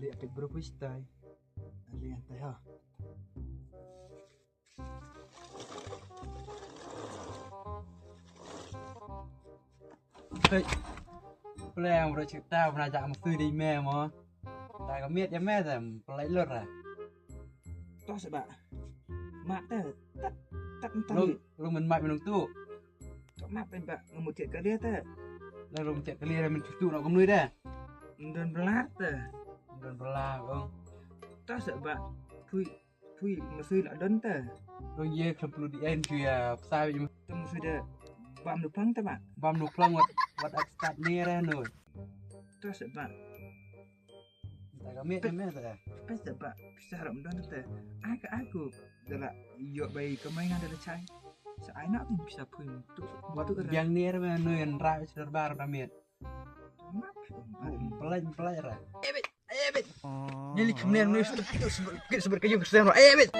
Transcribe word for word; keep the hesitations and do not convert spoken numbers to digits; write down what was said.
Li apit bro pui stai. Li antai ha. Hei. Pleng bro cerita pernah jak mesui di me mo. Tak kemit ya me tem pelai lor lah. Tos ba. Mat te. Tak tak entai. Lu lu men mat minum tu. Tok mat te ba ngemutiat kali te. Lalu mencet kali dah men cucu nak kemui dah. Ndon belar te. Ndon belar kong. Tos ba. Pui pui mesui la don te. Kong ye kem perlu di en cuy ya pesai. Tem mesui dah. Bam dupang te ba. Bam dupang wat wat akstat ni reh nu. Tos ba. Tak kemit kemit te. Pes te ba. Pisa ram don te. Ai ka aku. Dala yok bai kemai ngan dala chai. Sa ai nak tu pisa pui tu. Wat tu kera. Biang ni reh nu yang rak sedar bar damit. Pelaj pelaj reh. Ebit, ebit. Ni li kemlian ni seber seber kayu kesan reh. Ebit.